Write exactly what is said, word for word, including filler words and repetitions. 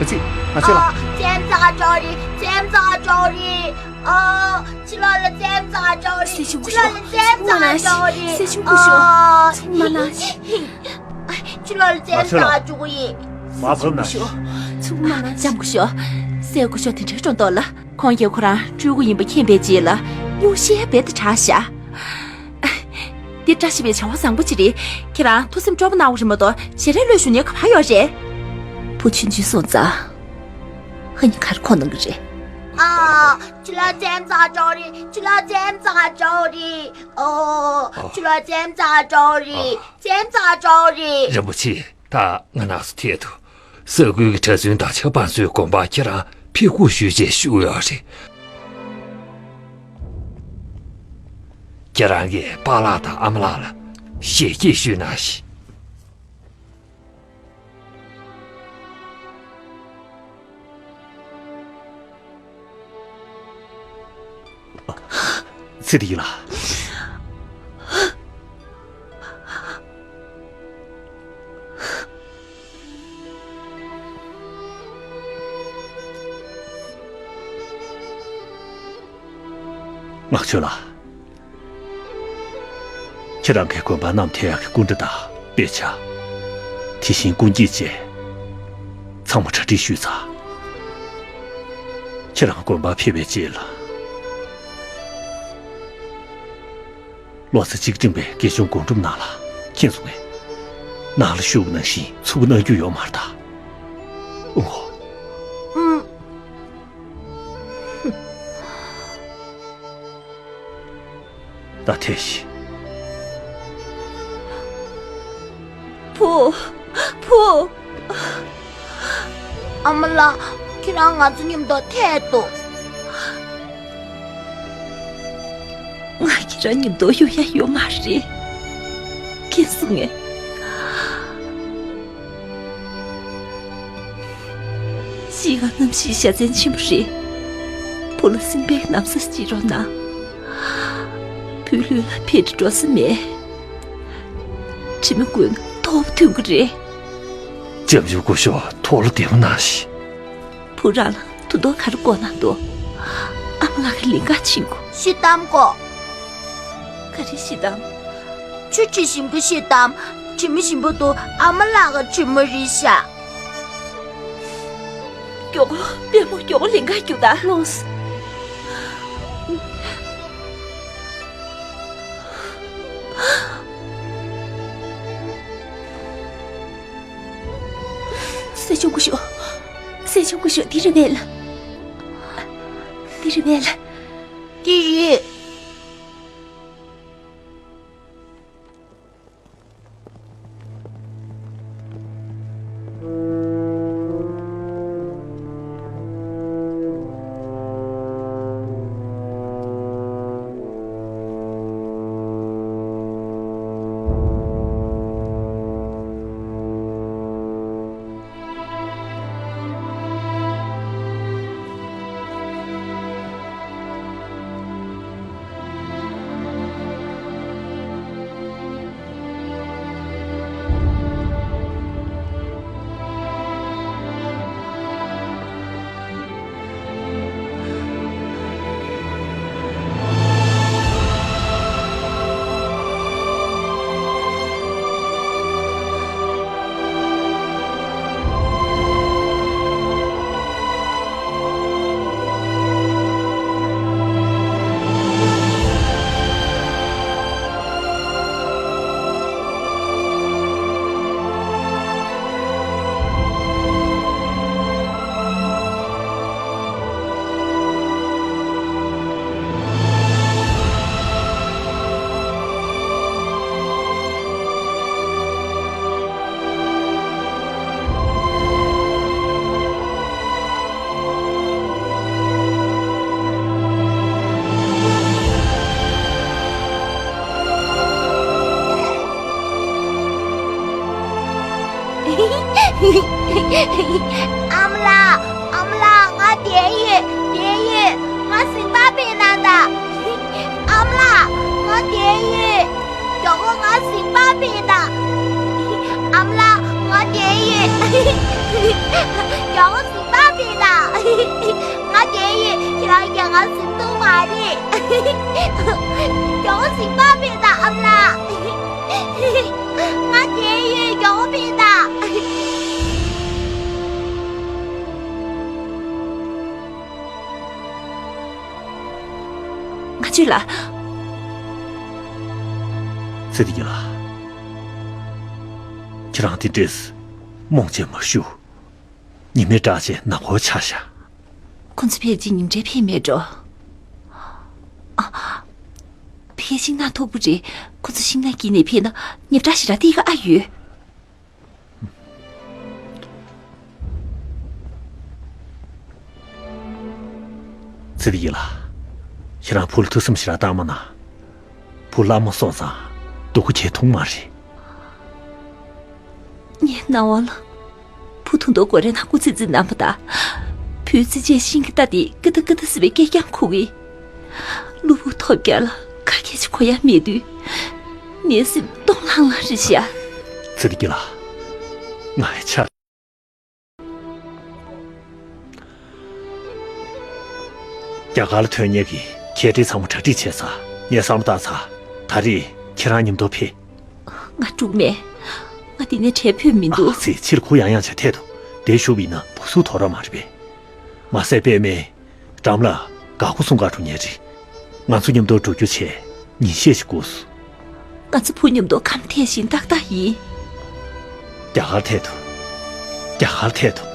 ཚིག་ང་ཚོ་ལ། ཨ། བཙན་ཚ་ཅོ་རི། བཙན་ཚ་ཅོ་རི། ཨ། ཕྱི་ལོགས་ལ་བཙན་ཚ་ཅོ་རི། སྲས་ཆུང་སྐུ་ཞབས། ཕྱི་ལོགས་ལ་བཙན་ཚ་ཅོ་རི། སྲས་ཆུང་སྐུ་ཞབས། ཨ། ཚུགས་མ་གནང་། ཕྱི་ལོགས་ལ་བཙན་ཚ་ཅོ་གི་ཡིན། མ་བབས་ན། ཚུགས་མ་གནང་། ལྕམ་སྐུ་ཞབས། སྲས་སྐུ་ཞབས་དེ་འདྲའི་སྤྲོ་མདོག་ལ། ཁོང་གིས་ཁོ་རང་སྤྲུལ་སྐུ་ཡིན་པ་མཁྱེན་པའི་རྗེས་ལ་སྨྱོ་ཤས་རྦད་དེ་དྲག་ཤག། འདི་བཀྲ་ཤིས་པའི་བྱ་བ་བཟང་པོ་ཅིག་རེད། ཁྱེད་རང་ཐུགས་སེམས་སྤྲོ་པོ་གནང་དགོས་རེད་མ་གཏོགས་ཞལ་རས་ལོས་ཞུ་ནས་ག་པར་ཡོད་རེད། བུ་ཆུང་ཆུང་སོང་ཙང་། ཧ་ནི་གར་ཁོ་གནང་གི་རེད། ཨ། ཕྱི་ལོགས་བཙན་ཚ་ཅོ་རི། ཕྱི་ལོགས་བཙན་ཚ་ཅོ་རི། ཨོ། ཕྱི་ལོགས་བཙན་ཚ་ཅོ་རི། བཙན་ཚ་ཅོ་རི། རིན་པོ་ཆེ། ད་ང་རང་ཚོ་ཐད་དུ་ས་ཁུལ་གྱི་གྲྭ་བཙུན་དང་ཆབ་འབངས་ཚོའི་དགོན་པར་ཁྱེད་རང་ཕེབས་སྒུག་ཞུས་རྗེས་ཞུ་ཡོད་རེད། ཁྱེད་རང་གིས་པཱ་ལགས་དང་ཨ་མ་ལགས་ལ་ཞལ་གྱིས་ཞུས་གནང་ཞིག། ཚེ་བདེ་ཡིན་ལ། ངག་ཆོས་ལགས། ཁྱེད་རང་གི་དགོན་པར་མནའམ་ཐེབས་ཡག་གི་སྐུ་འདྲ་དང་དཔེ་ཆ། དེ་བཞིན་སྐུ་འགྱེད་བཅས་ཚང་མ་གྲ་སྒྲིག་ཞུས་ཚར། ཁྱེད་རང་དགོན་པར་ཕེབས་པའི་རྗེས་ལ། ལོ་ཙཱ་གཅིག་སྒྲིང་བའི་དགེ་སྦྱོང་སྒོམ་སྒྲུབ་ནང་ལ་མཁྱེན་སོང་ངས། ནང་ལ་བཞུགས་པ་ནང་བཞིན་ཚུགས་པ་གནང་རྒྱུ་ཡོད་མ་རེད་ད། ཨོ། ཨུམ། ད་ཐེངས་ཤིག། བུ། བུ། ཨ་མ་ལགས། ཁྱེད་རང་ང་ཚོ་མཉམ་དུ་ཐད་དོ། ང་ཁྱེད་རང་མཉམ་དུ་ཡོང་ཡ་ཡོད་མ་རེད། མཁྱེན་སོང་ངས། གཞིས་ཀ་གནམ་གཤིས་གཞའ་ཚན་ཆེན་པོ་རེད། བུ་ལ་སེམས་པའི་ན་བཟའ་སྤྱད་རོགས་གནང་། བུའི་ལུས་ལ་ཕན་འགྲོ་ས་མེད། དྲི་མ་བཀོལ་ན་ཐོག་པ་ཐོན་གི་རེད། ལྕམ་ཆུང་སྐུ་ཞབས་ཐུགས་ལ་བདེ་མོ་གནང་ཞིག། བུ་རང་ལ་དུ་དོ་ག་རེ་དགོས་ན་འདུག། ཨ་མ་ལགས་ཀྱི་ལིང་ག་ཕྱིན་གོ། ཤི་གཏམ་གོ། ག་རེ་ཤི་གཏམ། ཆུ་ཁྲི་ཞིམ་པོ་ཤི་གཏམ། དྲི་མ་ཞིམ་པོ་འདུག། ཨ་མ་ལགས་ཀྱི་དྲི་མ་རེད་ཤག། མགྱོགས་པོ་པད་མོ། མགྱོགས་པོ་ལིང་ག་རྒྱུགས་དང་། ལོས། སྲས་ཆུང་སྐུ་ཞབས། སྲས་ཆུང་སྐུ་ཞབས། འདི་རེད་པས་ལགས། འདི་རེད་པས་ལགས། འདི་རེད། ཨ་མ་ལགས། ཨ་མ་ལགས། ང་བསྡད་ཡོད། བསྡད་ཡོད། ང་གཟིམ་པ་ཕེབས་གནང་དང་། ཨ་མ་ལགས། ང་བསྡད་ཡོད། མགྱོགས་པོ་ང་གཟིམ་པ་ཕེབས་དང་། ཨ་མ་ལགས། ང་བསྡད་ཡོད། མགྱོགས་པོ་གཟིགས་པ་ཕེབས་དང་། ང་རྒས་ཡོད། ཁྱེད་རང་རྒྱ་གར་གཟིགས་ཐུབ་མ་རེད། མགྱོགས་པོ་གཟིགས་པ་ཕེབས་དང་ཨ་མ་ལགས། ང་རྒས་ཡོད། མགྱོགས་པོ་ཕེབས་དང་། ང་ཚོས་ལ། ཚེ་རིང་ལགས། ཁྱེད་རང་དེ་འདྲས་རྨོངས་བྱས་མ་བཞུགས། ཉི་མའི་བཀྲག་ཅན་ནམ་མཁར་ཆགས་ཤག་ཁོ་ཚོ་ཕལ་ཆེར་ཉིན་གྲལ་ཕེབས་མེད་འགྲོ། ཨ། ཕའི་ཤིང་ནགས་མཐོ་པོ་རེད། ཁོ་ཚོ་ཤིང་ནགས་དཀྱིལ་ནས་ཕེབས་ན་ཉེ་བར་ཞེ་དྲག་སྟེར་ག་ཨ་ཡོད། ཚེ་རིང་ལགས། ཁྱེད་རང་བུ་ལ་ཐུགས་བསམ་ཞེ་དྲག་བཏང་མ་གནང་། བུ་བླ་མ་སོང་ཙང་སྡུག་པོ་བྱེད་ཐུབ་མ་རེད། ངའི་སྣང་བ་ལ། བུ་ཐུང་མདོག་དགོད་རེ་ནག་པོ་ཙི་ཙི་རྣམ་པ་དང་། བུའི་རྩེད་ཆས་ཤིང་གི་རྟ་དེ་ཀི་ཏི་ཀི་ཏི་ཟེར་བའི་སྐད་རྐྱང་ཁུག་གི། གློ་བུར་ཐོལ་རྒྱག་ལ་ཁ་སྐད་ཅིག་གོ་ཡ་མེད་དུས། ངའི་སེམས་སྟོང་ལྷང་ལྷང་རེད་ཤག་ཚེ་རིང་ལགས། ང་ཡི་ཆ། རྒྱ་གར་ལ་ཐོན་མཁན་གྱི་ཁྱེད་རིགས་ཚང་མ་གྲ་སྒྲིག་བྱས་ཚར། ངས་བསམ་བློ་བཏང་ཚར། ད་རེས་ཁྱེད་རང་མཉམ་དུ་ཕེབས། ང་འགྲིག་མེད། ང་འདི་ནས་བྲལ་ཕོད་མི་འདུག་ཨ་ཙི། ཕྱིར་ཁུག་ཡང་ཡང་བྱས་ཐལ་འདུག་དེ་ཞུ་བ་ཡིན་ན་བུ་གཟུགས་དོར་བ་མ་རེད་པས། མ་ཟད་པད་མས་འགྲམ་ལ་དགའ་པོ་གསུང་ག་འགྲོ་མཁན་རེད། ང་ཚོ་མཉམ་དུ་འགྲོ་རྒྱུ་བྱས་ཉིན་ཤས་ཤིག་སྒུགས་སོང་། ང་ཚོ་བུ་མཉམ་དུ་ཁམས་ཐད་བཞིན་ཏག་ཏག་ཡིན། རྒྱ་གར་ཐད་དུ། རྒྱ་གར་ཐད་དུ།